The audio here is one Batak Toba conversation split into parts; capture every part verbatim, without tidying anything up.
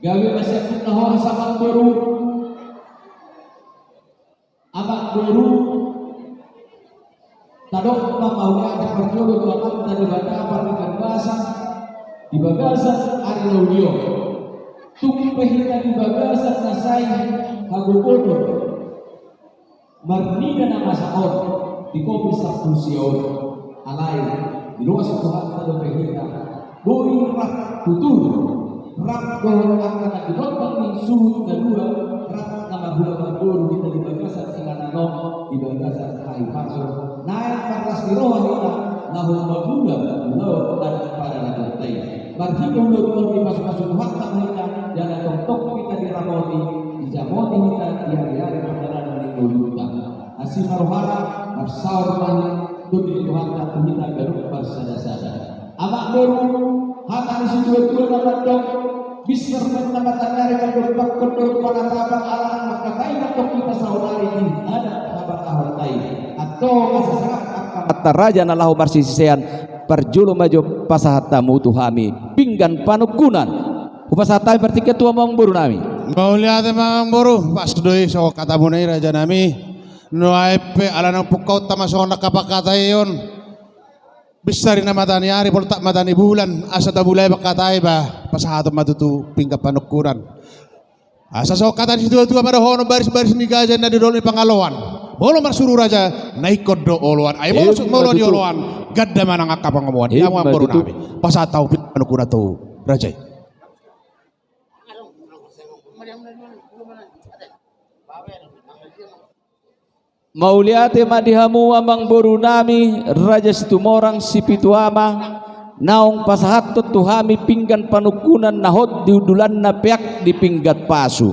Gabe ma sian na horas, amang boru. Amang boru, tadok ma mauliate parjolo tu Amanta Debata Pardenggan Basa di bagasan ari na uli on. Tung pe hita di bagasan na sai hagogoton marnida na masa on di covid sampulu sia on. Alai diloas Tuhanta dope hita, boi rap tutur, rap dohot angka na pinompar ni suhut na dua, rap na marhula marboru hita di bagasan inganan on, di bagasan hahipason. Naeng marlas ni roha hita laho mangula ulaon na paradatonta i. Marhite ulaon on dipasupasu Tuhanta ma hita, jala tongtong hita diramoti, dijamoti hita di ari-ari pardalanan ni ngolunta. Asi ma rohana, marsaor ma hita, tondi ni Tuhanta tu hita ganup marsada-sada. Amang boru, hata ni situa-tua na mandok, binsar ma na mataniari mandompakkon dohot panatapan, ala nang mangkatai mandok hita saonari di adat habatahonta i. Antong asa sangap angka amanta raja na laho marsisisean, parjolo ma jo pasahat hamu tu hami pinggan panungkunan. Hupasahat hami partingkian tu amang boru nami. Mauliate ma amang boru, pas do i songon hatamuna i raja nami. Nuaeng pe ala naung pungkaonta ma songon na hapangkataion. Binsar i na mataniari, poltak mata ni bulan, asa tamulai pangkatai ba, pasahaton ma tutu pinggan panungkunan. Asa songon hata ni situa-tua ma dohonon, baris-baris ni gaja na di dolok ni pangaloan. Molo marsuru raja, na ingkon do oloan. Ai molo, eh, suk molo di oloan, ganda ma nang angka pangomoan. Di amang boru nami. Pasahat hamu pinggan panungkunan tu raja i. Mauliate ma di hamu amang boru nami, Raja Situmorang Sipitu Ama, naung pasahathon tu hami pinggan panungkunan na hot di hundulanna peak di pinggan pasu.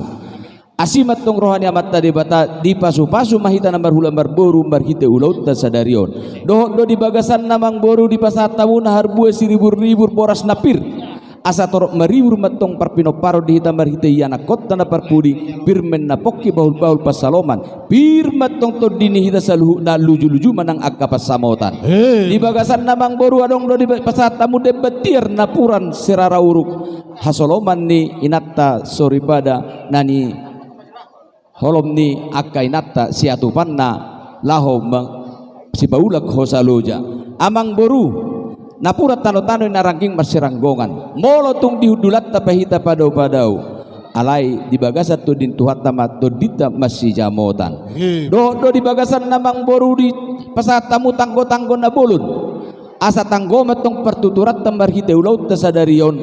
Asi ma antong roha ni Amanta Debata, dipasu-pasu ma hita na marhula marboru marhite ulaonta sadari on. Dohot do di bagasan na amang boru dipasahat hamu na harbua siribur-ribur boras na pir. Asa torop maribur ma antong parpinomparon di hita marhite ianakkonta na parpudi, pir ma na pongki bahul-bahul pansaloman, pir ma antong tondi ni hita saluhutna, luju-luju ma nang angka pansamotan. Di bagasan na amang boru adong do dipasahat hamu demban tiar napuran sirara uruk, hasoloman ni inanta soripada na ni holom ni angka inanta siatupanna laho ma-, sipaulak hosa loja. Amang boru, napuran tano-tano i na rangging marsiranggongan. Molo tung di hundulanta pe hita padao-padao, alai di bagasan tondi ni Tuhanta ma tondinta marsijamotan. Dohot do di bagasan na amang boru dipasahat hamu tanggo-tanggo na bolon. Asa tanggo ma antong partuturanta marhite ulaonta sadari on,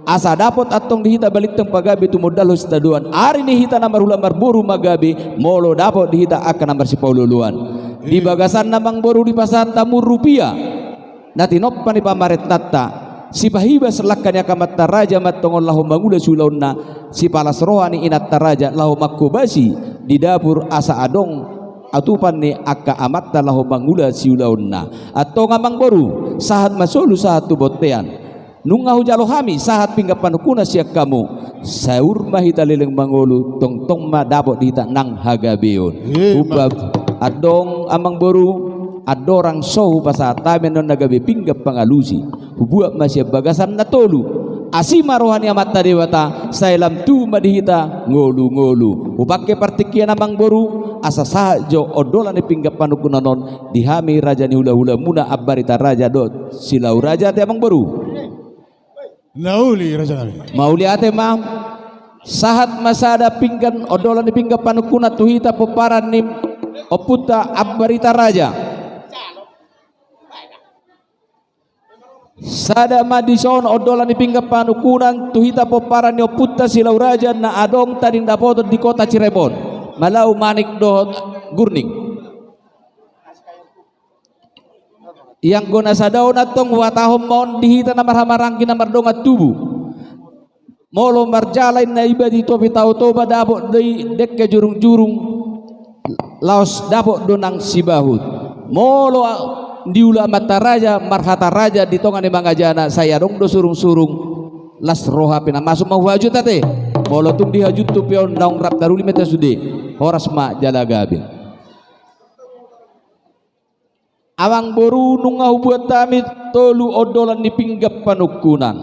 asa dapot antong di hita balintang pagabe tumundalhon sitadoan, ari ni hita na marhula marboru ma gabe, molo dapot di hita angka na marsipaolo-oloan. Di bagasan na amang boru dipasahat hamu rupia na tinompa ni pamarentanta, sipahibas langka ni angka amanta raja ma antong on laho mangula siulaonna, sipalas roha ni inanta raja laho manghobasi di dapur asa adong atupan ni angka amanta laho mangula siulaonna. Antong amang boru, sahat ma solu sahat tu bontean. Nunga hujalo hami sahat pinggan panungkunan sian hamu. Saur ma hita leleng mangolu, tongtong ma dapot di hita nang hagabeon. Hupa-, adong amang boru, andorang so hupasahat hami annon na gabe pinggan pangalusi. Hubuat ma sian bagasan na tolu. Asi ma roha ni Amanta Debata, sai lam tubu ma di hita ngolu-ngolu. Hupangke partingkian amang boru, asa sahat jo ondolan ni pinggan panungkunan on di hami raja ni hula-hulamuna Ambarita Raja dohot Silau Raja, ate amang boru. Na uli raja nami. Mauliate ma. Sahat ma sada pinggan, ondolan ni pinggan panungkunan tu hita pomparan ni ompunta Ambarita Raja. Sada ma dison ondolan ni pinggan panungkunan tu hita pomparan ni ompunta Silau Raja na adong tading dapoton di kota Cirebon, Malau, Manik dohot Gurning. Ianggo na sada on antong huhatahon ma on di hita na marhahamaranggi na mardongan tubu. Molo marjala inna iba di topi Tao Toba, dapot do i dengke jurung-jurung, laos dapot do nang sibahut. Molo a-, diula amanta raja, marhata raja di tonga ni mangajana, sai adong do surung-surung, las roha pe na masuk ma huhajut ate. Molo tung dihajut tu peon naung rap taruli ma hita sude. Horas ma jala gabe. Amang boru, nunga hubuat hami tolu ondolan ni pinggan panungkunan.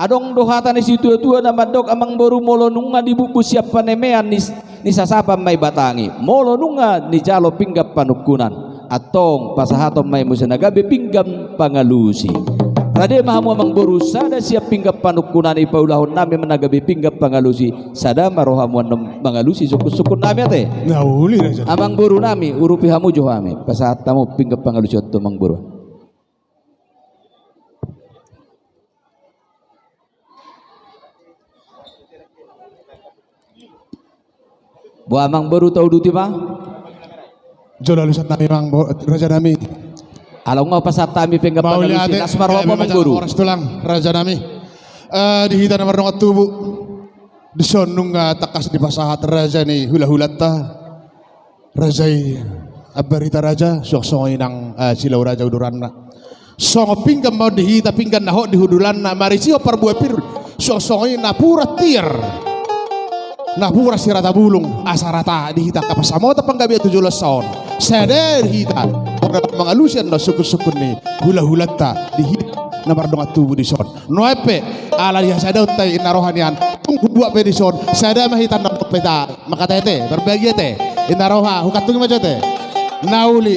Adong do hata ni situatua na mandok, amangboru, molo nunga dibubbu sian panemean ni, ni sasapan ma i batang i, molo nunga nijalo pinggan panungkunan, antong pasahaton ma i muse na gabe pinggan pangalusi. Rade ma hamu amangboru, sada sian pinggan panungkunan i paulahon nami ma na gabe pinggan pangalusi, sada ma rohamu annon mangalusi sungkunsungkun nami ate. Na uli raja. Amangboru nami, urupi hamu jo hami, pasahat hamu pinggan pangalusi on tu amangboru. Boha amangboru, tauduti ma? Jolo alusan nami amangbo-, raja nami. Ala nunga pasahat hami pinggan pangalusi, las ma rohamu amangboru. Mauliate, gabe ma jala horas tulang, raja nami. Eh, di hita na mardongan tubu. Dison nunga tangkas dipasahat raja ni hulahulanta. Raja i Ambarita Raja, suang songon i nang, eh, Silau Raja uduranna. Songon pinggan ma on di hita, pinggan na hot di hundulanna, marisihon parbue pir, suang songon i napuran tiar, napuran sirata bulung, asa rata di hita angka pansamotan panggabean tu joloan on. Sada di hita, mangalusi annon sungkunsungkun ni hulahulanta di hita na mardongan tubu dison. Nuaeng pe, ala di hasadaonta i inna roha nian, tung hubuat pe dison, sada ma hita na dope ta mangkatai ate, berbagi ate, inna roha, hukantungi ma jo ate. Na uli.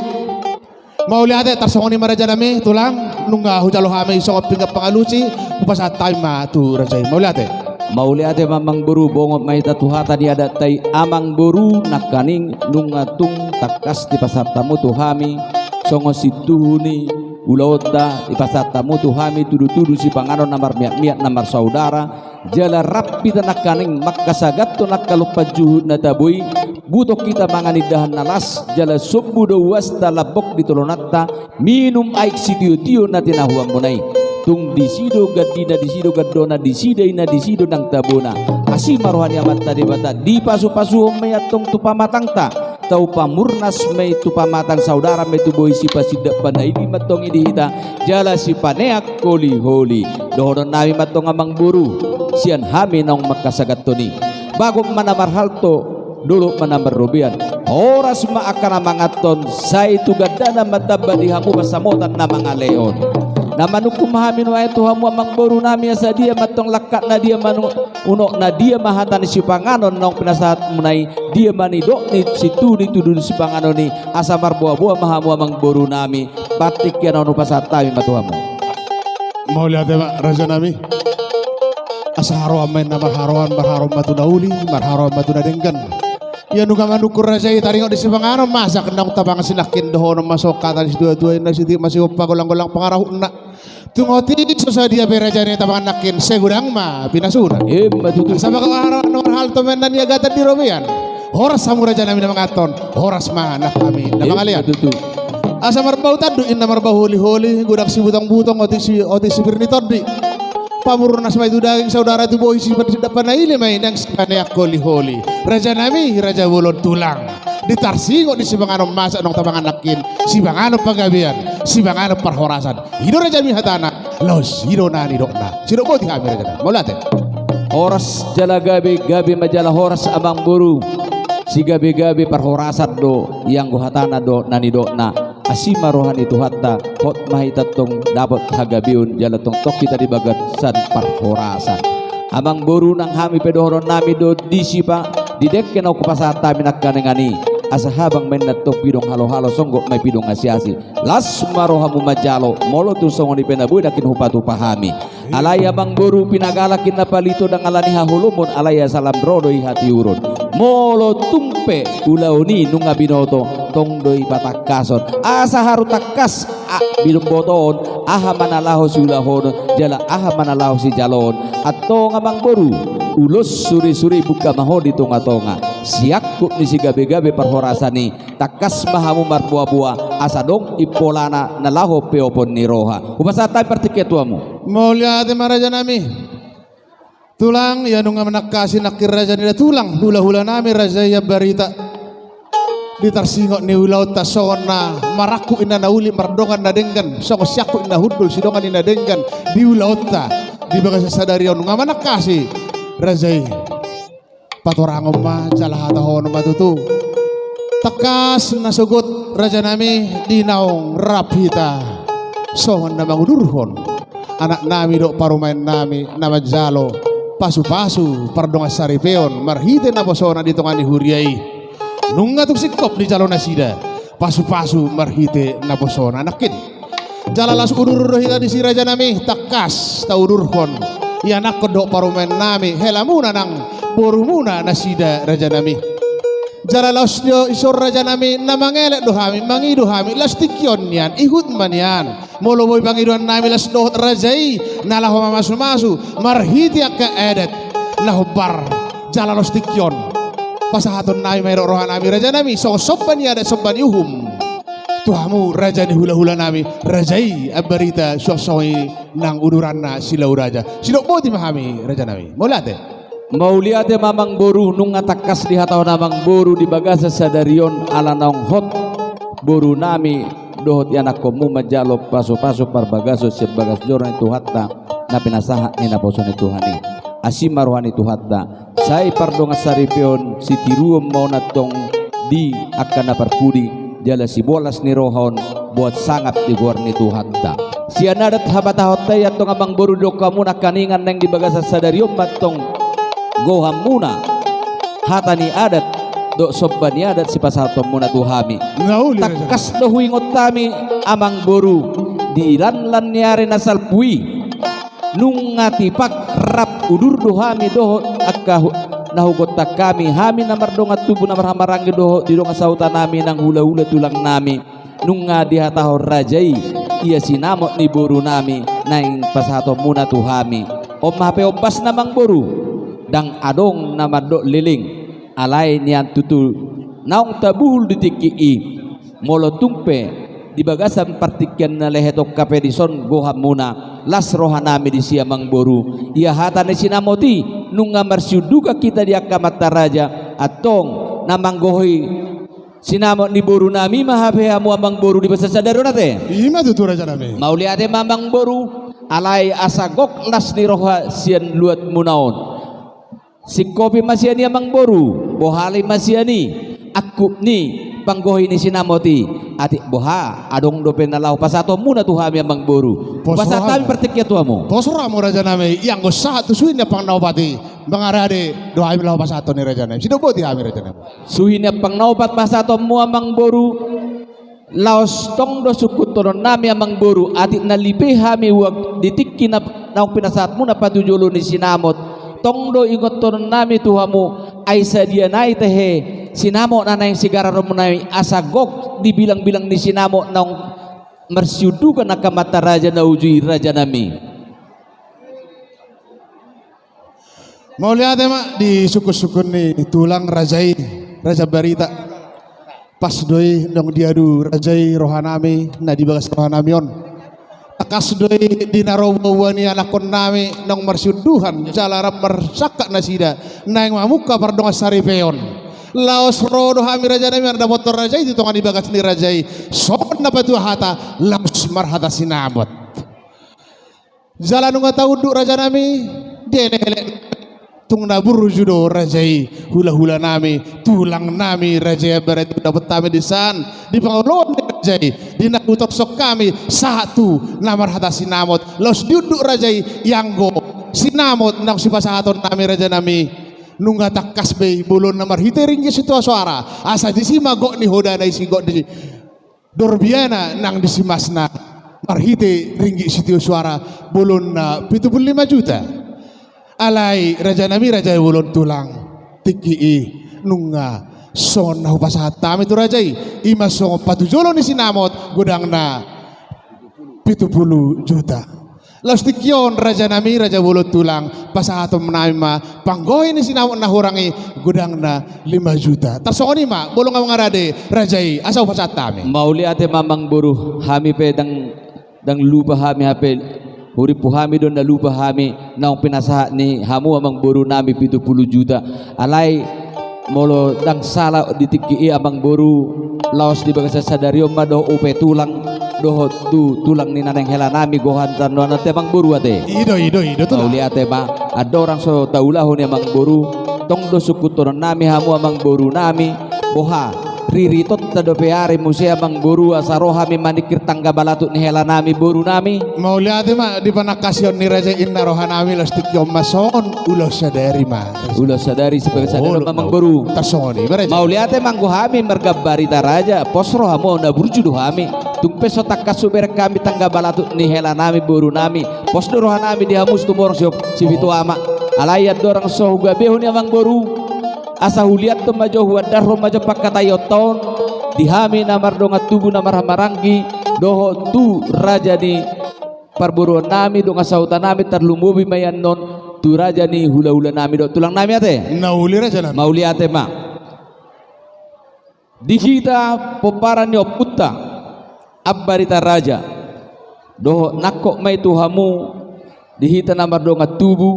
Mauliate, tarsongon i ma raja nami, tulang, nunga hujalo hami songon pinggan pangalusi, hupasahat hami ma tu raja i. Mauliate. Mauliate ma amangboru, bongot ma hita tu hata ni adatta i amangboru, nangkaning nunga tung tangkas dipasahat hamu tu hami songon sintuhu ni ulaonta, dipasahat hamu tu hami tudutudu sipanganon na marmiakmiak na marsaudara, jala rap hita nangkaning mangkasagathon angka lompan juhut na tabo i, butong hita mangan indahan na las, jala sombu do uasta lambok di tolonanta, minum aek sitiotio na tinahuanmuna i. Tung disi do gandina, disi do gandona, disi do ina, disi do nang tabona. Asi ma roha ni Amanta Debata, dipasupasuhon ma i antong tu pamatangta. Tau pamurnas ma i tu pamatang, saudara ma i tu bohi, sipasindak panaili ma antong i di hita, jala sipaneang holiholi. Dohonon nami ma antong amangboru, sian hami naung mangkasagathon i. Bagot ma na marhalto, dolok ma na marrobean. Horas ma angka na manganhon, sai tu gandana ma tamba di hamu pansamotan na mangalehon. Na manungkun ma hami nuaeng tu hamu amangboru nami, asa dia ma antong langkatna, dia ma nu-, unokna, dia ma hata ni sipanganon naung pinasahatmuna i, dia ma nidok ni sintuhu ni tudu ni sipanganon i, asa marboaboa ma hamu amangboru nami, partingkian on hupasahat hami ma tu hamu. Mauliate ma raja nami. Asa haroan ma inna marharoan, marharoan ma tu na uli, marharoan ma tu na denggan. Ia nunga manungkun raja i taringot di sipanganon masak naung tapangan sinangkin, dohonon ma songon hata ni situatua, inna sititi ma sigompa, golanggolang pangarahutna. Tung otik so sadia pe raja i na tapangan nangkin, sai godang ma pinasuna. Emma tutu. Asa bagot haroan na marhalto ma inna niagatan di robean. Horas hamu raja nami na manganhon, horas ma nang hami na mangalean. Emma tutu. Asa marbau tanduk inna marbau holiholi, godang sibutong-butong, otik si, otik sipir ni tondi. Pamurnas ma i tu daging, saudara tu bohi, sipasindak panaili ma i nang sipaneang holiholi. Raja nami, raja bolon tulang. Di tarsingot ni sipanganon masak naung tapangan nangkin, sipanganon panggabean, sipanganon parhorasan. I do raja nami hatana, laos i do na nidokna. Sidok boti hami raja nami. Mauliate. Horas jala gabe, gabe ma jala horas amangboru. Sigabegabe parhorasan do, ianggo hatana do na nidokna. Asi ma roha ni Tuhanta, hot ma hita tong dapot hagabeon jala tongtong hita di bagasan parhorasan. Amangboru, nang hami pe dohonon nami do disi, pa, di dengke naung hupasahat hami nangkaningan i. Asa habang ma inna tong pidong halohalo, songgot ma i pidong asiasi. Las ma rohamu manjalo, molo tung songon i pe na boi nangkin hupatupa hami. Alai amangboru, pinagalak inna palito ndang ala ni haholomon, alai asa lam ro do i hatiuron. Molo tung pe ulaon i nunga binoto, tong do i patangkason. Asa haru tangkas, a, binombotoon, aha ma na laho siulahonon, jala aha ma na laho sijaloon. Antong amangboru, ulos surisuri buka ma ho di tongatonga. Siangkup ni sigabegabe parhorasan i, tangkas ma hamu marboaboa, asa adong impolana na laho peopon ni roha. Hupasahat hami partingkian tu hamu. Mauliate ma raja nami. Tulang, ia nunga manangkasi nangkin raja ni da tulang, hulahula nami raja i Ambarita. Di tarsingot ni ulaonta songon na marangkup inna na uli, mardongan na denggan, songon siangkup inna hundul, sidongan inna denggan di ulaonta. Di bagasan sadari on nunga manangkasi raja i. Patorangon ma jala hatahonon ma tutu. Tangkas na sogot raja nami, di naung rap hita songon na mangudurhon. anaknami dohot parumaennami na manjalo pasupasu pardongansaripeon marhite naposona di tonga ni huria i. Nunga tung singkop dijalo nasida pasupasu marhite naposona nangkin. Jala laos udur do hita disi rajanami, tangkas taudurhon ianakhon dohot parumaennami, helamuna nang borumuna nasida rajanami. Jala laos dison rajanami, na mangelek do hami, mangido hami, laos tingki on nian, ihut ma nian. Molo boi pangidoannami laos dohot raja i na laho mamasumasu marhite angka adat na hombar, jala laos tingki on pasahatonnami ma i dohot rohanami rajanami songon somba ni adat, somba ni uhum tu hamu raja ni hulahulanami, raja i Ambarita, suang songon i nang uduranna Silau Raja. Sidok boti ma hami rajanami. Mauliate. Mauliate ma amangboru, nunga tangkas dihatahon amangboru di bagasan sadari on ala naung hot borunami dohot ianakkonmu manjalo pasupasu parbagason sian bagas joro ni Tuhanta na pinasahat ni naposo ni Tuhan i. Asi ma roha ni Tuhanta, sai pardongansaripeon sitiruon ma on antong di angka na parpudi, jala sibolas ni roha on buat sangap di goar ni Tuhanta. Sian adat habatahonta i antong amangboru didok hamu nangkiningan naeng di bagasan sadari on ma antong gohanmuna hata ni adat dohot somba ni adat sipasahatonmuna tu hami. Tangkas do huingot hami amangboru di lanlan ni ari na salpu i. Nunga tipak rap udur do hami dohot angka hu-, na hugontak hami, hami na mardongan tubu na marhahamaranggi dohot di dongan sahutanami nang hulahula tulangnami. Nunga dihatahon raja i ia sinamot ni borunami naeng pasahatonmuna tu hami. On ma hape ombasna amangboru, ndang adong na mandok leleng. Alai nian tutu naung tabuhul di tingki i. Molo tung pe di bagasan partingkian na lehet on hape dison gohanmuna, las rohanami disi amangboru. Ia hata ni sinamot i nunga marsiundukan hita di angka amanta raja, antong na manggohi sinamot ni borunami ma hape hamu amangboru di bagasan sadari on ate. I ma tutu rajanami. Mauliate ma amangboru, alai asa gok las ni roha sian luatmuna on. Singkopi ma sian i amangboru, bohali ma sian i angkup ni panggohi ni sinamot i. Atik boha, adong dope na laho pasahatonmuna tu hami amangboru. Pasahat hami partingkian tu hamu. Pos rohamu rajanami, ianggo sahat tu suhi ni ampang na opat i, mangarade do hami laho pasahaton i rajanami. Sidok boti hami rajanami. Suhi ni ampang na opat pasahatonmu amangboru. Laos tong do sungkunhononnami amangboru, atik na lipe hami uang di tingki na, naung pinasahatmuna patujolo ni sinamot. Tong do ingothononnami tu hamu, ai sadia nai tahe sinamot na naeng sigararonmuna i asa gok di bilangbilang ni sinamot naung marsiundukan angka amanta raja na uju i rajanami. Mauliate ma di sungkunsungkun ni tulang raja i, Raja Barita. Pas do i naung diadu raja i rohanami na di bagas rohanami on. Tangkas do i di na ro boaboa ni anakkonnami naung marsiunduhan jala rap marsangkap nasida naeng mamungka pardongansaripeon. Laos ro do hami rajanami mandapothon raja i di tonga ni bagas ni raja i songon na patua hata, laos marhata sinamot. Jala nunga taunduk rajanami, dielek-elek tung na burju do raja i, hulahulanami, tulangnami, raja i Ambarita, dapothami di san, di pangoloan ni raja i, di na hutoksok hami sahat tu na marhata sinamot, laos diunduk raja i, ianggo sinamot naung sipasahatonnami rajanami. Nunga tangkas be i bolonna marhite ringgit sitio soara, asa disi ma gok ni hodana, isi gok ni dorbiana nang disi masna marhite ringgit sitio soara bolonna pitu pulu lima juta. Alai rajanami, raja i bolon tulang, tingki i nunga songon na hupasahat hami tu raja i, i ma songon patujolo ni sinamot godangna pitu pulu juta. Laos tingki on rajanami, raja bolon tulang, pasahatonnami ma panggohi ni sinamot na hurang i godangna lima juta. Tarsongon i ma, molo nga mangarade raja i, asa hupasahat hami. Mauliate ma amangboru, hami pe ndang, ndang lupa hami hape, hurimpu hami do na lupa hami naung pinasahat ni hamu amangborunami pitu pulu juta. Alai molo ndang sala di tingki i amangboru, laos di bagasan sadari on ma dohot upa tulang, dohot tu tulang ni na naeng helanami gohan tandoan ate amangboru ate. I do, i do, i do tulang. Mauliate ma, andorang so taulahon i amangboru, tong do sungkunhononnami hamu amangborunami, boha, riritonta dope ari muse amang boru, asa ro hami maningkir tangga balatuk ni hela nami boru nami. Mauliate ma di panangkasion ni raja i, ninna roha nami, laos tingki on ma songon ulaon sadari ma. Ulaon sadari sebagai sadari amang boru. Tarsongon i ma raja. Mauliate ma anggo hami marga Ambarita Raja, pos rohamu, na burju do hami. Tung pe so tangkas hubereng hami tangga balatuk ni hela nami boru nami, pos do roha nami di hamu Situmorang Siop-, Sipitu Ama. Alai andorang so hugabehon i amang boru, asa huliathon ma jo, huandarhon ma jo pangkataionta on di hami na mardongan tubu, na marhahamaranggi, dohot tu raja ni parboruon nami, dongan sahuta nami, tarlumobi ma i annon tu raja ni hulahula nami dohot tulang nami ate. Na uli raja nami. Mauliate ma. Di hita pomparan ni ompunta Ambarita Raja, dohot nangkok ma i tu hamu di hita na mardongan tubu,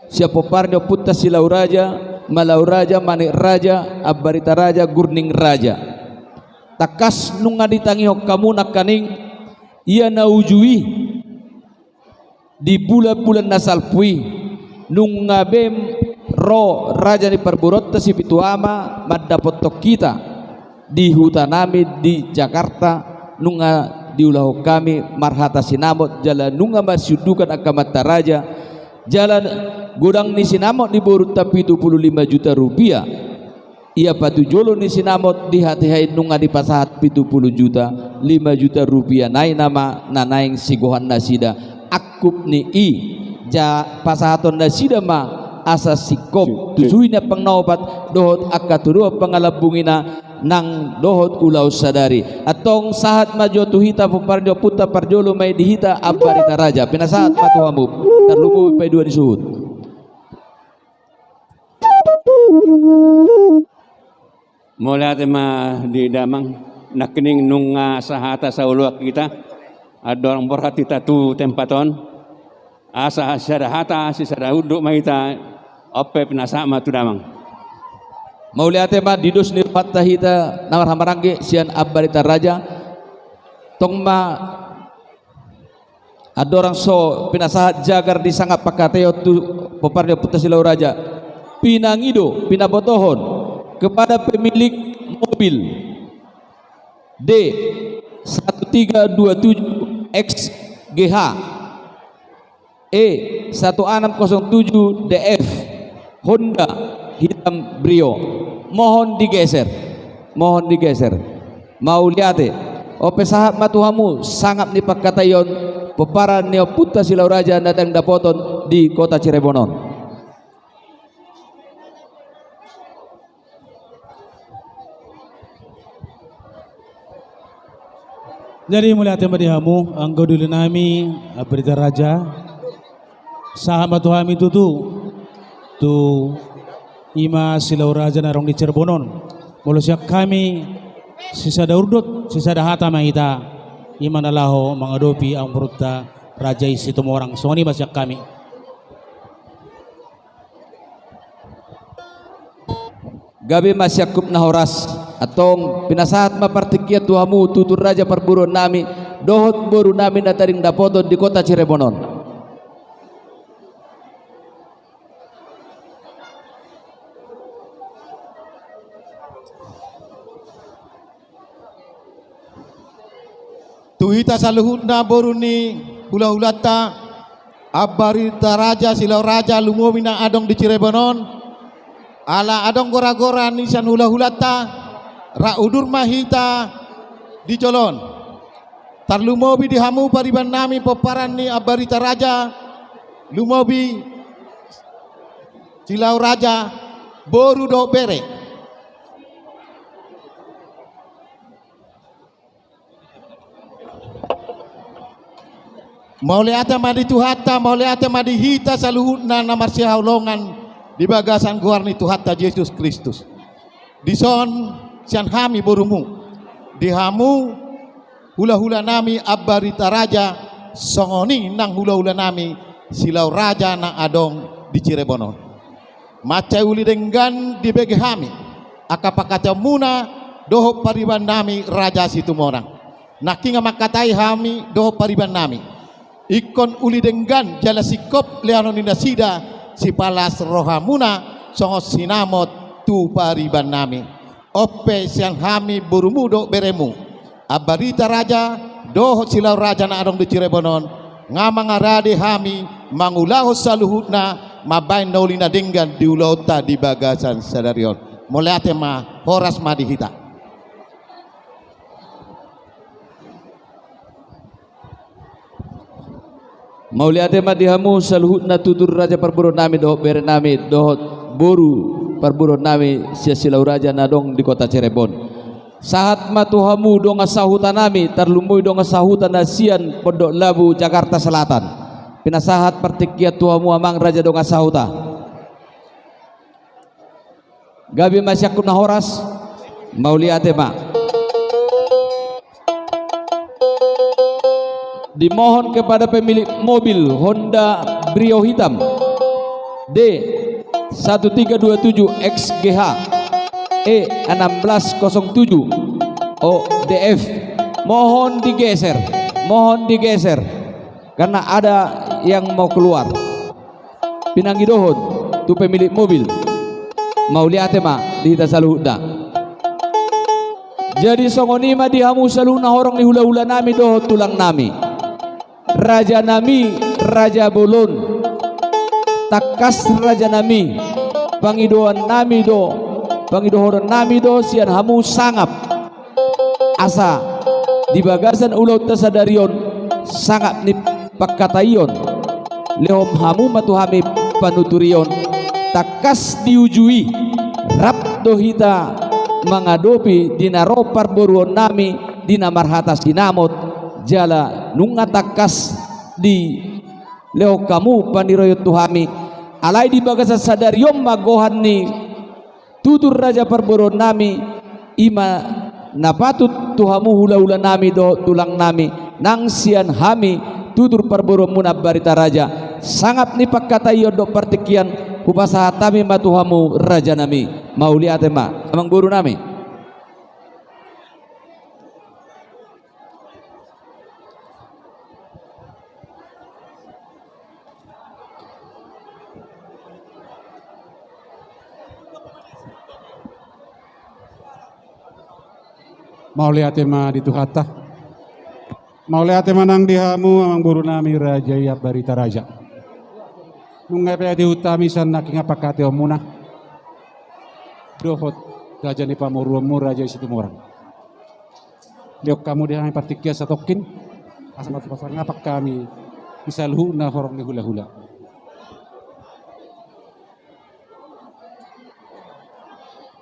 sian pomparan ni ompunta Silau Raja, Malau Raja, Manik Raja, Ambarita Raja, Gurning Raja. Tangkas nunga ditangihon hamu nangkaning ia na uju i, di bulan-bulan na salpu i, nunga be ro raja ni parboruonta Sipitu Ama mandapothon hita di huta nami di Jakarta, nunga diulahon hami marhata sinamot jala nunga marsiundukan angka amanta raja, jala godang ni sinamot ni borunta pitu pulu lima juta rupiah. Ia patujolo ni sinamot di hatiha i nunga dipasahat pitu pulu juta, lima juta rupiah nai nama na naeng sigohan nasida angkup ni i. Ja pasahaton nasida ma asa singkop tu suhi ni ampang na opat dohot angka tudoan pangalambungina nang dohot ulaon sadari. Antong sahat ma jo tu hita pomparan ni ompunta, parjolo ma i di hita Ambarita Raja. Pinasahat ma tu hamu, tarlumobi paidua ni suhut. Mauliate ma di damang, nangkining nunga sahata saoloan hita, andorang borhat hita tu tempat on, asa sisada hata, sisada unduk ma hita, on pe pinasahat ma tu damang. Mauliate ma di dos ni rohanta hita na marhahamaranggi sian Ambarita Raja, tong ma andorang so pinasahat jagar di sangap pangkataion tu pomparan ni ompunta Silau Raja, pinangido, pinabotohon kepada pemilik mobil D satu tiga dua tujuh X G H, E satu enam kosong tujuh D F, Honda hitam Brio. Mohon digeser. Mohon digeser. Mauliate. On pe sahat ma tu hamu sangap ni pangkataion pomparan ni ompunta Silau Raja na naeng dapoton di kota Cirebon on. Jadi mauliate ma di hamu anggo doli nami Ambarita Raja. Sahat ma tu hami tutu tu i ma Silau Raja na adong di Cirebon on. Molo sian hami sisada unduk, sisada hata ma hita, i ma na laho mangadopi amang borunta raja i Situmorang. Songon i ma sian hami. Gabe ma siangkup na horas. Antong pinasahat ma partingkian tu hamu tutur raja parboruon nami dohot boru nami na naeng dapoton di kota Cirebon on. Tu hita saluhutna boru ni hulahulanta, Ambarita Raja, Silau Raja, lumobi na adong di Cirebon on, ala adong goragora ni sian hulahulanta, rap udur ma hita di jolo on. Tarlumobi di hamu pariban nami pomparan ni Ambarita Raja, lumobi Silau Raja, boru dohot bere. Mauliate ma di Tuhanta, mauliate ma di hita saluhutna na marsihaholongan di bagasan goar ni Tuhanta Jesus Kristus. Dison sian hami borumu, di hamu hulahula nami Ambarita Raja, songon i nang hulahula nami Silau Raja na adong di Cirebon on. Mansai uli denggan dibege hami angka pangkataionmuna dohot pariban nami Raja Situmorang. Nangkin mangkatai hami dohot pariban nami, ingkon uli denggan jala singkop lehonon ni nasida sipalas rohamuna songon sinamot tu pariban nami. On pe sian hami borumu dohot beremu, Ambarita Raja dohot Silau Raja na adong di Cirebon on, nga mangarade hami mangulahon saluhutna mambahen na uli na denggan di ulaonta di bagasan sadari on. Mauliate ma, horas ma di hita. Mauliate ma di hamu saluhutna tutur raja parboruon nami dohot bere nami dohot boru parboruon nami sian Silau Raja na adong di kota Cirebon. Sahat ma tu hamu dongan sahuta nami, tarlumobi dongan sahuta na sian Pondok Labu, Jakarta Selatan. Pinasahat partingkian tu hamu amang raja dongan sahuta. Gabe ma sian hamu na horas. Mauliate ma. Dimohon kepada pemilik mobil Honda Brio hitam, D satu tiga dua tujuh X G H, E enam belas kosong tujuh, O D F, mohon digeser, mohon digeser, karena ada yang mau keluar. Pinangidohon tu pemilik mobil. Mauliate ma di hita saluhutna. Jadi songon i ma di hamu saluhutna horong ni hulahula nami dohot tulang nami, raja nami, raja bolon. Tangkas raja nami, pangidoan nami do, pangidohonon nami do sian hamu sangap. Asa di bagasan ulaonta sadari on, sangap ni pangkataion, lehon hamu ma tu hami panuturion. Tangkas di uju i rap do hita mangadopi di na ro parboruon nami di na marhata sinamot, jala nunga tangkas dilehon hamu panuturion tu hami. Alai di bagasan sadari on ma gohan ni tutur raja parboruon nami, i ma na patut tu hamu hulahula nami dohot tulang nami, nang sian hami tutur parboruonmuna Ambarita Raja, sangap ni pangkataion dohot partingkian, hupasahat hami ma tu hamu raja nami. Mauliate ma, amang boru nami. Mauliate ma di Tuhanta. Mauliate ma nang di hamu amang boru nami raja i Ambarita Raja. Nunga pe tihuta hami sian nangkin pangkataionmuna dohot raja ni pamoruonmu raja i Situmorang. Lehon hamu di hami partingkian satongkin, asa marpasangapan hami di saluhutna horong ni hulahula.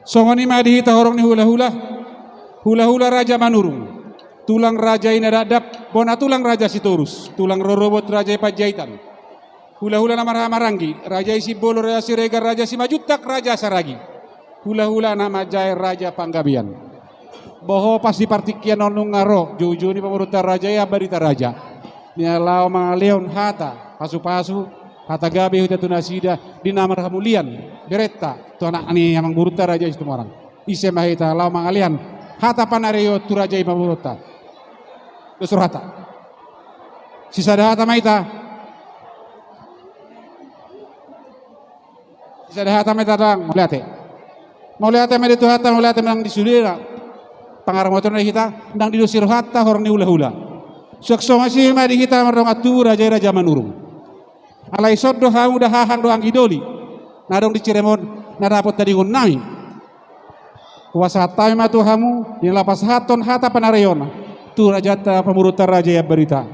Songon i ma di hita horong ni hulahula. Hulahula Raja Manurung, tulang raja i na dakdanak, bona tulang raja Sitorus, tulang rorobot raja i Panjaitan, hulahula na marhahamaranggi, raja i Simbolon, raja Siregar, raja Simanjuntak, raja Saragi, hulahula na manjae raja Panggabean. Boha, pas di partingkian on nunga ro joujou ni pamoruonta raja i Ambarita Raja, na laho mangalehon hata pasupasu, hata gabe hita tu nasida di na marhamulian berenta tu anak ni amang boruonta raja i Situmorang. Ise ma hita laho mangalehon hata panareon tu raja i pamoruonta. Dos rohanta. Sisada hata ma hita. Sisada hata ma hita dang. Mauliate. Mauliate ma di Tuhanta, mauliate ma nang di sudena. Pangaramoti na hita nang di dos ni rohanta horong ni hulahula. Suang songon i ma di hita mardongan tubu raja i Raja Manurung. Alai songon do hamu da hahang do anggi doli na adong di Cirebon na dapot tadingon nami, hupasahat hami ma tu hamu di na laho pasahathon hata panareon tu rajanta pamoruonta raja i Ambarita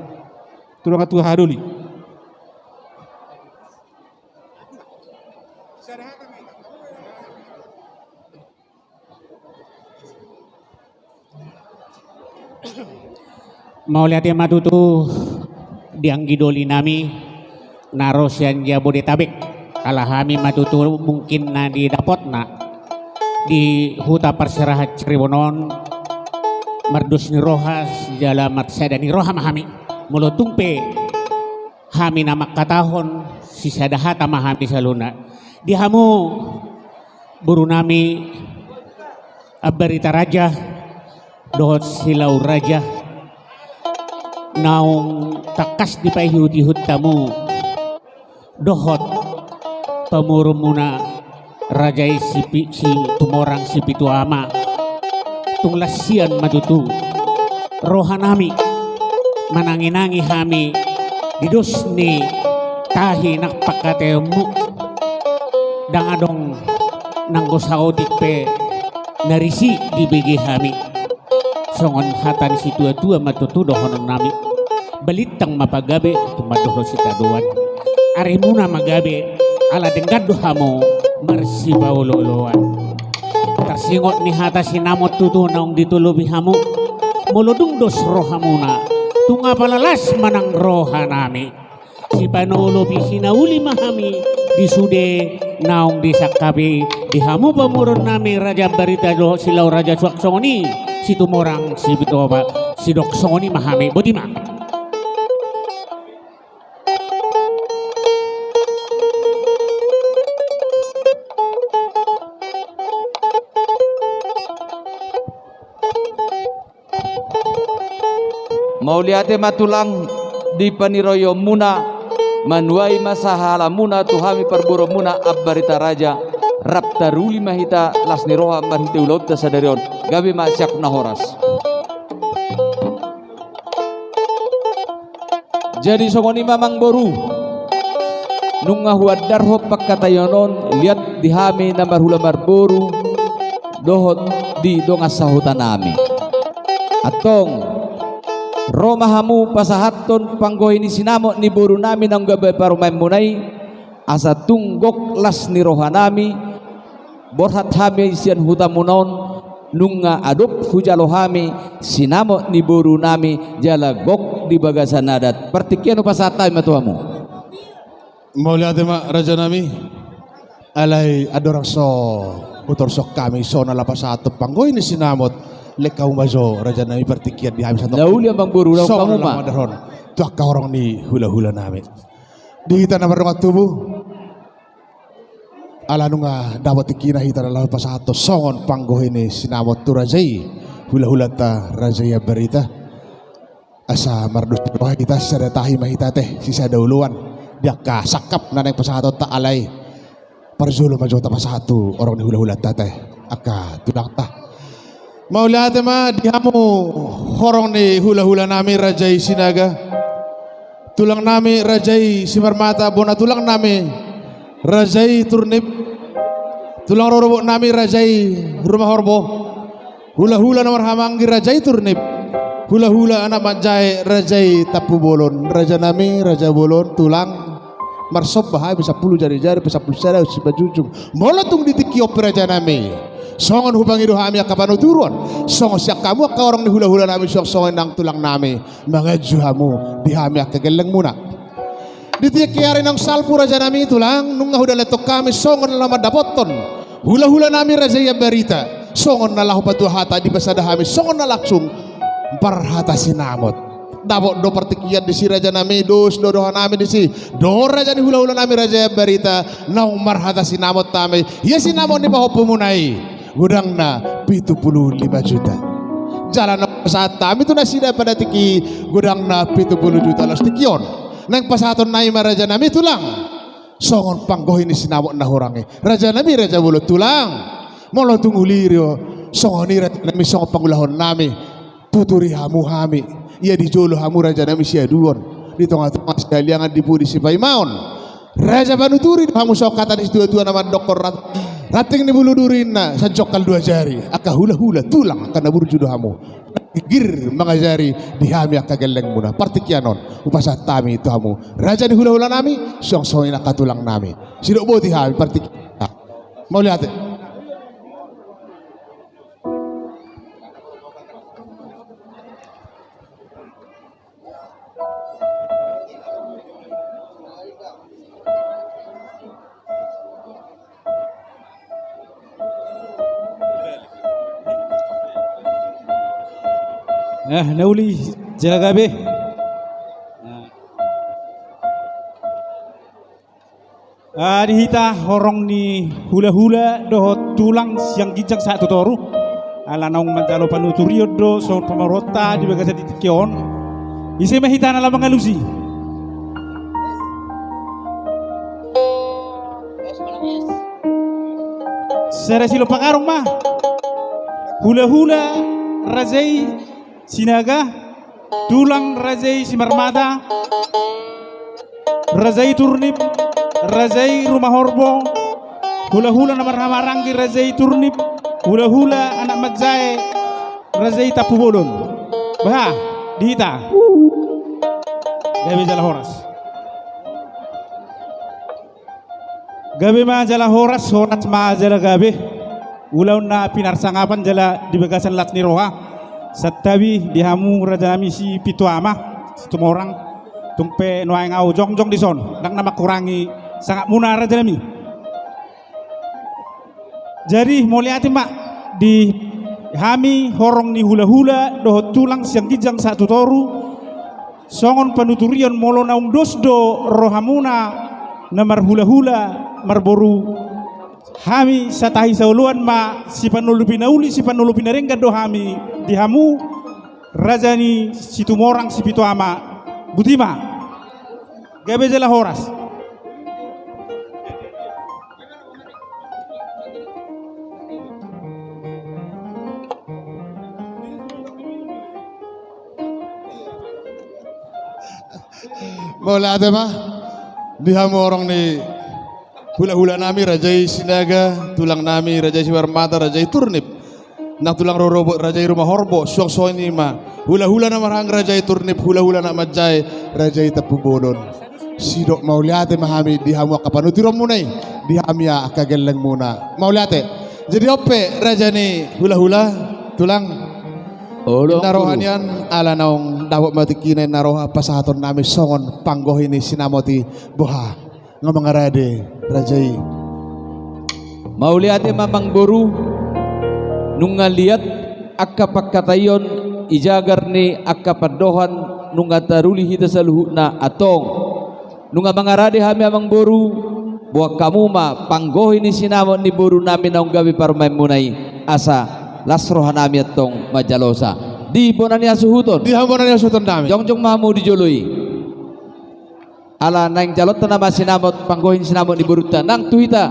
tu dongan tubu hahang doli. Mauliate ma tutu di anggi doli nami na ro sian Jabodetabek. Ala hami ma tutu mungkin na didapotna di huta parserahan Cirebon on, mardos ni roha jala marsada ni roha ma hami. Molo tung pe hami na mangkatahon, sisada hata ma hami saluhutna. Di hamu boru nami Ambarita Raja dohot Silau Raja, naung tangkas dipaihutihut hamu dohot pamoruonmuna raja i Sipi-, Situmorang Sipitu Ama, Tung las sian ma tutu rohanami mananginangi hami di dos ni tahi nang pangkataionmu. Ndang adong nanggo saotik pe na risi dibege hami. Songon hata ni situatua ma tutu dohononnami: Balintang ma pagabe, tumandangkon sitadoan. Arimuna ma gabe, ala denggan do hamu marsipaolooloan. Tarsingot ni hata sinamot tutu naung ditolopi hamu. Molo dung dos rohamuna, tung apala las ma nang rohanami. Sipanolopi sinauli ma hami di sude naung disangkapi di hamu pamoruonnami Raja Ambarita dohot Silau Raja Suang, songon i Situmorang Sibitoba. Sidok songon i ma hami, boti ma. Mauliate ma tulang di paniraianmuna. Manuai ma sahalamuna tu hami parboruonmuna Ambarita Raja. Rap taruli ma hita las ni roha marhite ulaonta sadari on. Gabe ma sian na horas. Jadi songon i ma amangboru, nunga huandarhon pangkataion on liat di hami na marhula marboru dohot di dongan sahutanami. Antong, ro ma hamu pasahathon panggohi ni sinamot ni borunami naung gabe parumaenmuna i, asa tung gok las ni rohanami, borhat hami sian hutamuna on, nunga adop hujalo hami sinamot ni borunami jala gok di bagasan adat. Partingkian hupasahat hami ma tu hamu. Mauliate ma rajanami. Alai andorang so hutorus hami songon na laho pasahathon panggohi ni sinamot, lehon hamu ma jo rajanami partingkian di hami sahat. Na uli amangboru, lehon hamu ma. Songon na laho mandarhon tu angka horong ni hulahulanami. Di hita na mardongan tubu, ala nunga dapot tingkina hita na laho pasahathon songon panggohi ni sinamot tu raja i hulahulanta raja i Ambarita. Asa mardos ni roha hita, sisada tahi ma hita ate, sisada oloan di angka sangkap na naeng pasahatonta, alai parjolo ma jo tapasahat tu horong ni hulahulanta ate, angka tulangta. Mauliate ma di hamu horong ni hulahulanami raja i Sinaga, tulangnami raja i Simarmata, bona tulangnami raja i Turnip, tulang rorobotnami raja i Rumahorbo, hulahula na marhahaanggi raja i Turnip, hulahula anak manjae raja i Tampubolon. Rajanami raja bolon, tulang, marsomba hami sampulu jarijari pe sampulu sada simanjujung. Molo tung di tingki on pe rajanami, songon hupangido hami angka panuturon, songon sian hamu angka horong ni hulahulanami, songon songon i nang tulangnami, manganju hamu di hami angka gellengmuna. Di tingki ari naung salpu rajanami tulang, nunga hudalathon hami songon na laho mandapothon hulahulanami raja i Ambarita, songon na laho patua hata dipasada hami, songon na langsung marhata sinamot. Dapot do partingkian disi rajanami, dos do dohanami disi, dohot raja ni hulahulanami raja i Ambarita, naung marhata sinamot hami. Ia sinamot ni pahompumuna i, godangna pitu pulu lima juta. Jala naung pasahat hami tu nasida pada tingki i, godangna pitu pulu juta laos tingki on. Naeng pasahatonnami ma rajanami tulang, songon panggohi ni sinamot na hurang i. Rajanami raja bolon, tulang, molo tung uli do songon i rajanami, songon pangulahonnami, tuturi hamu hami. Ia di jolo hamu rajanami siaduon, di tongatonga sihaliangan, di pudi sipaimaon. Raja panuturi do hamu, songon hata ni situatua na mandokkon rat-, ranting ni bulu duri ninna, sanjongkal dua jari. Angka hulahula, tulang, angka na burju do hamu, ginggir mangajari di hami angka gellengmuna. Partingkian on hupasahat hami tu hamu raja ni hulahulanami, songon songon i nang angka tulangnami. Sidok boti hami partingkian. Mauliate. Nah, na uli jala gabe. Nah. Ah, di hita horong ni hulahula dohot tulang sian ginjang sahat tu toru, ala naung manjalo panuturion do songon pamoruonta di bagasan di tingki on. Ise ma hita na laho mangalusi? Sada silompa karung ma. Hulahula raja i Sinaga, tulang raja i Simarmata, raja i Turnip, raja i Rumahorbo, hulahula na marhahamaranggi raja i Turnip, hulahula anak manjae raja i Tampubolon. Bah, di hita. Gabe jala horas. Gabe ma jala horas, horas ma jala gabe. Ulaon na pinarsangapan jala di bagasan las ni roha. Santabi di hamu raja nami Sipitu Ama, Situmorang. Tung pe nuaeng ahu jongjong dison, ndang na mangkurangi sangapmuna raja nami. Jadi mauliate ma di hami horong ni hulahula dohot tulang sian ginjang sahat tu toru. Songon panuturion, molo naung dos do rohamuna na marhulahula marboru, hami satahi saoloan ma, sipanolopi na uli sipanolopi na denggan do hami di hamu raja ni Situmorang Sipitu Ama. Botima. Gabe jala horas. Mauliate ma di hamu horong ni hulahula nami raja i Sinaga, tulang nami raja i Simarmata, raja i Turnip. Nang tulang rorobot raja i Rumahorbo, suang songon i ma hulahula na marhahamaranggi raja i Turnip, hulahula anak manjae raja i Tampubolon. Sidok mauliate ma hami di hamu angka panuturion muna i, di hami angka gelleng muna. Mauliate. Jadi on pe raja ni hulahula, tulang. Olo, inna roha nian ala naung dapot ma tingkina inna roha pasahaton nami songon panggohi ni sinamot i, boha. Nga mangarade raja i. Mauliate ma amangboru, nunga liat angka pangkataion i jagar ni angka pandohan, nunga taruli hita saluhutna antong. Nunga mangarade hami amangboru, boan hamu ma panggohi ni sinamot ni boru nami naung gabe parumaenmuna i, asa las roha nami antong manjalosa. Di bona ni hasuhuton. Di hamu bona ni hasuhuton nami. Jongjong ma hamu di jolo i. Ala naeng jalonta nama sinamot, panggohi ni sinamot ni borunta nang tu hita.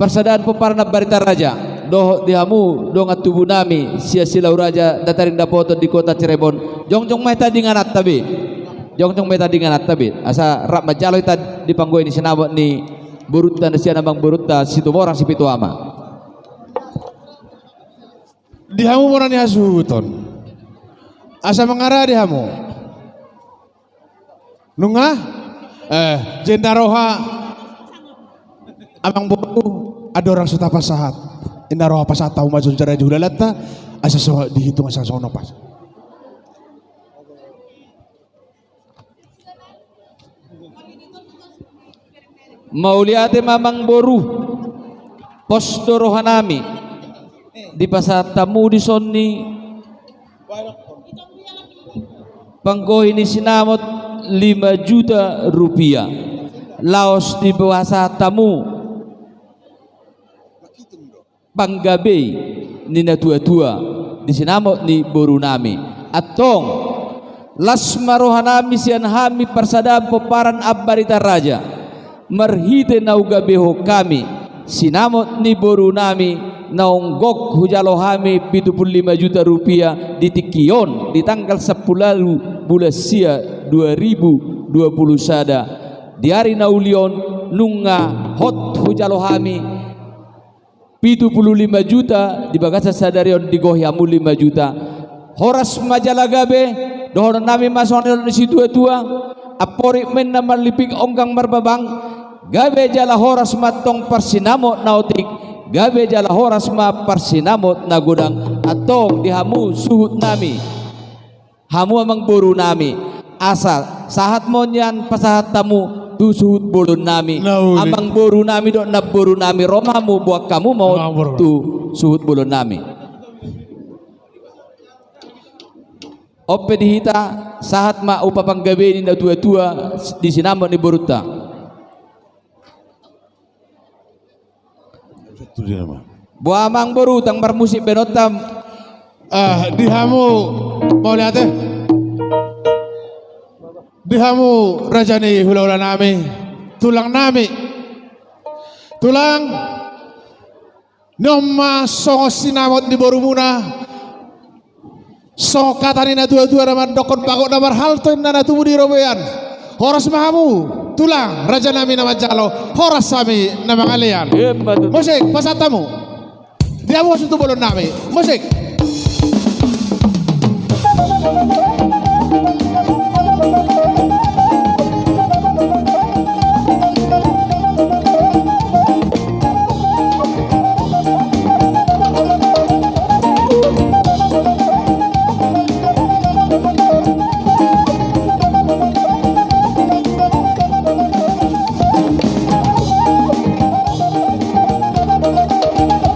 Parsadaan pomparan Ambarita Raja dohot di hamu dongan tubu nami sian Silau Raja Dataring Dapoton di kota Cirebon. Jongjong ma hita di ingananta be. Jongjong ma hita di ingananta be. Asa rap manjalo hita di panggohi ni sinamot ni borunta na sian amangborunta Situmorang Sipitu Ama. Di hamu bona ni hasuhuton. Asa mangarade hamu. Nunga? Eh, jenda roha. Amangboru, andorang so tapasahat. Inna roha pasahat hamu ma jongjong di hulalanta. Asa so dihitung asa songon opas. Mauliate ma amangboru. Pos do roha nami. Dipasahat hamu dison ni panggohi ni sinamot lima juta rupiah. Laos dipasahat hamu panggabe ni natuatua di sinamot ni boru nami. Antong, las ma roha nami sian hami parsadaan pomparan Ambarita Raja. Marhite na hugabehon hami sinamot ni boru nami, naung gok hujalo hami pitu pulu lima juta rupiah di tingki on, di tanggal sampulu ualu bulan sia dua ribu dua pulu sada. Di ari na uli on nunga hot hujalo hami pitu pulu lima juta, di bagasan sadari on digohi hamu lima juta. Horas ma jala gabe, dohonon nami ma songon na nidok ni situatua, amporik ma inna marlipik onggang marbabang, gabe jala horas ma antong parsinamot na otik, gabe jala horas ma parsinamot na godang, antong di hamu suhut nami. Hamu amangboru nami, asa sahat ma on nian pasahat hamu tu suhut bolon nami. Na uli. Amangboru nami dohot namboru nami, ro ma hamu, boan hamu ma on. Amangboru. Tu suhut bolon nami. On pe di hita, sahat ma upa panggabe ni natuatua di sinamot ni borunta. Boa amangboru, ndang marmusik baenonta. Ah, di hamu, mauliate. Di hamu raja ni hulahula nami, tulang nami. Tulang. Nunga ma songon sinamot ni borumuna, songon hata ni natuatua na mandokkon, bagot na marhalto inna na tubu di robean. Horas ma hamu tulang, rajanami na manjalo, horas hami na mangalean. Emma tutu. Musik, pasahat hamu. Di hamu hasuhuton bolonnami. Musik.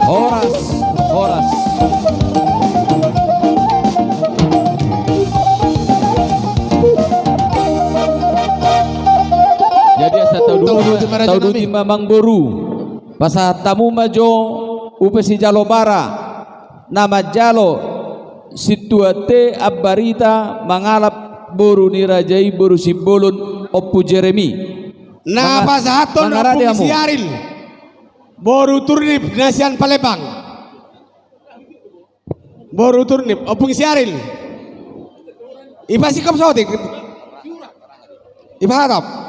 Horas, horas. Jadi asa tauduti ma, tauduti ma amangboru. Pasahat hamu ma jo upa sijalo bara na manjalo sintua te Ambarita mangalap boru ni raja i, boru Simbolon, Ompu Jeremi. Na pasahathon Ompung Siaril, boru Turnip na sian Palembang. Boru Turnip, Ompung Siaril. Ipasingkop saotik. Ipahatop.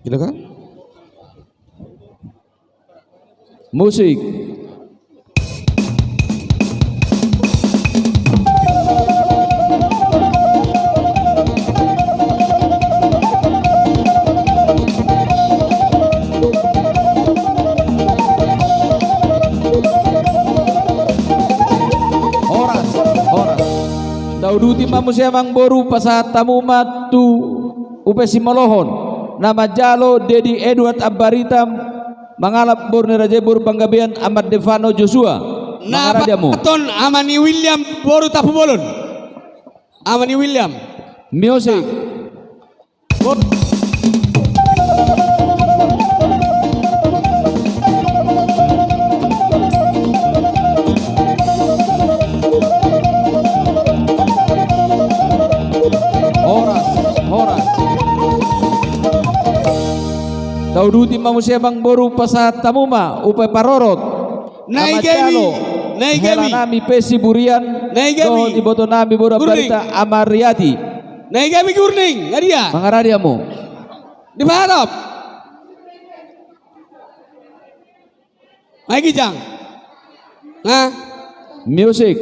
Gitu kan? Musik. Horas, horas. Tauduti ma muse amangboru, pasahat hamu ma tu upa simolohon na manjalo Dedi Edward Ambarita mangalap boru ni raja i, boru Panggabean, Ama Devano Joshua. Na pasahathon ama ni William boru Tampubolon. Ama ni William. Musik. Horas, horas. Tauduti ma muse amangboru, pasahat hamu ma upa parorot. Nai gemi, nai gemi. Helanami pe Siburian, nai gemi. Dohot ibotonami boru Ambarita, Ama Riati. Nai gemi Gurning, nga dia? Mangaradi hamu. Dipahatop. Nai ginjang. Nga. Musik.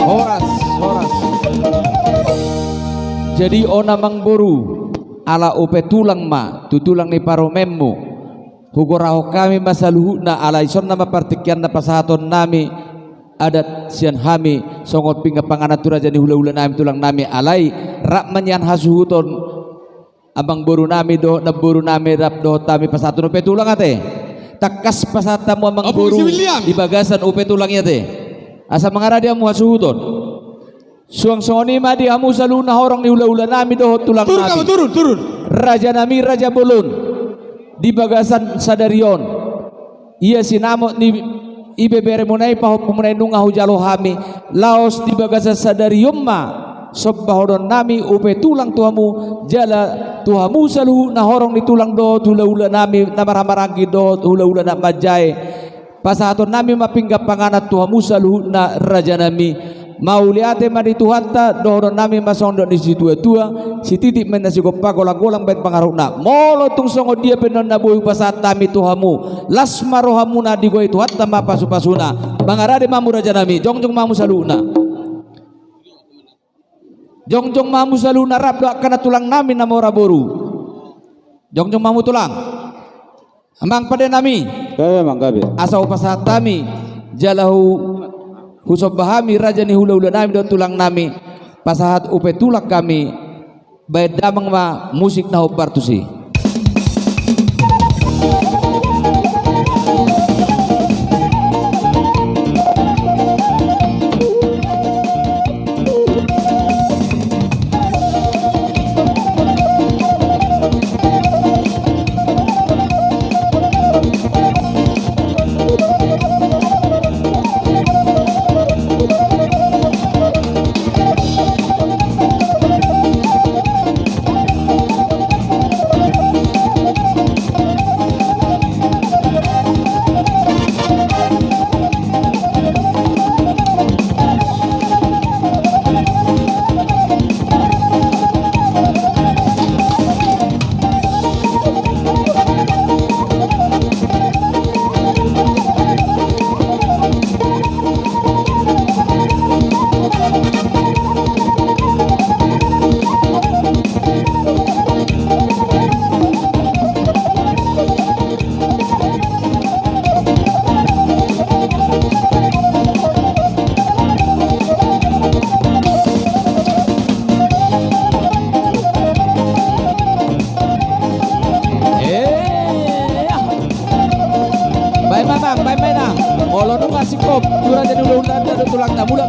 Horas, horas. Jadi on amangboru, ala upa tulang ma tu tulang ni parumaenmu. Hugorahon hami ma saluhutna, ala ison nama partingkian na pasahatonnami adat sian hami songon pinggan panganan tu raja ni hulahulanami, tulangnami, alai rap ma nian hasuhuton amangborunami dohot namborunami rap dohot hami pasahathon upa tulang ate. Tangkas pasahat hamu amangboru di bagasan upa tulang i ate. Asa mangaradi hamu hasuhuton. Suang songon i ma di hamu saluhutna horong ni hulahulanami dohot tulangnami. Turun, kamu turun, turun. Rajanami, raja bolon. Di bagasan sadari on, ia sinamot ni ibeberemuna i, pahompumuna i nunga hujalo hami. Laos di bagasan sadari on ma sombahononnami upa tulang tu hamu, jala tu hamu saluhutna horong ni tulang dohot hulahulanami na marhahamaranggi dohot hulahula na manjae. Pasahatonnami ma pinggan panganan tu hamu saluhutna rajanami. Mauliate ma di Tuhanta, dohononnami ma songon dok ni situatua, sititi ma inna sigompa, golanggolang bahen pangarahutna. Molo tung songon dia pe nuaeng na boi hupasahat hami tu hamu, las ma rohamuna, digohi Tuhanta ma pasupasuna. Mangaradi ma hamu rajanami, jongjong ma hamu saluhutna. Jongjong ma hamu saluhutna rap dohot angka na tulangnami na mora boru. Jongjong ma hamu tulang. Amang pandenami. Gabe, amang, gabe. Asa hupasahat hami jala hu, husomba hami raja ni hulahulanami dohot tulangnami. Pasahat upa tulang hami. Bahen damang ma musik na hombar tusi.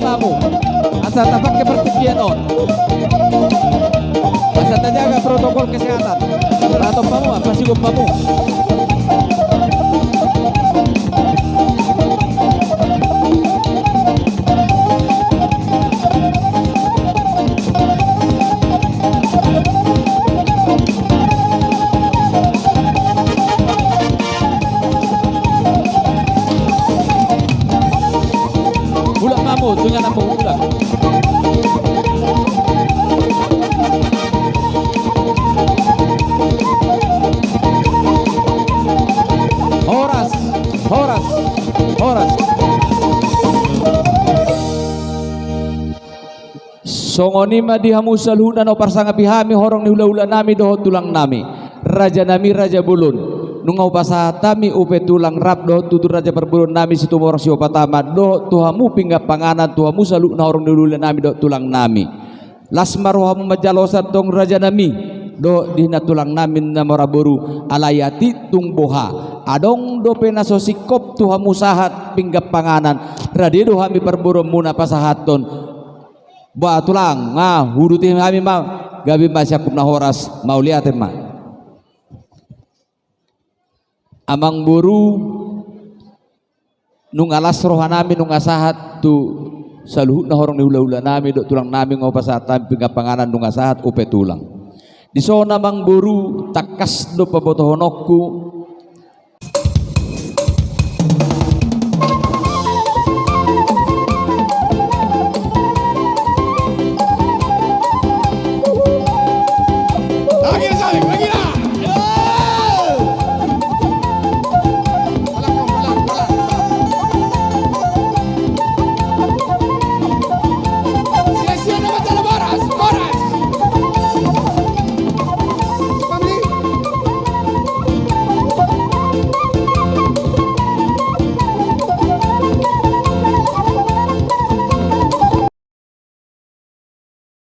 Hamu, asa tapake partingkian on, asa tajaga protokol kesehatan. Rato hamu, apa sih hamu? Mulak hamu, tu ingananmu, mulak. Horas, horas, horas. Songon i ma di hamu saluhutna na huparsangapi hami horong ni hulahula nami dohot tulang nami, raja nami, raja bolon. Nunga hupasahat hami upa tulang rap dohot tutur raja parboruon nami Situmorang Siopatama dohot tu hamu pinggan panganan, tu hamu saluhutna horong ni hulahula nami dohot tulang nami. Las ma rohamu manjalosa tong raja nami dohot di na tulang nami na mora boru, alai atik tung boha adong dope na so singkop tu hamu sahat pinggan panganan, rade do hami parboruonmuna pasahathon. Ba tulang, nga huduti hami ma, gabe ma siangkup na horas, mauliate ma. Amang boru, nunga las roha nami, nunga sahat tu saluhutna horong ni hulahula nami dohot tulang nami, nunga hupasahat hami pinggan panganan, nunga sahat upa tulang. Dison amang boru, tangkas do pabotohononku,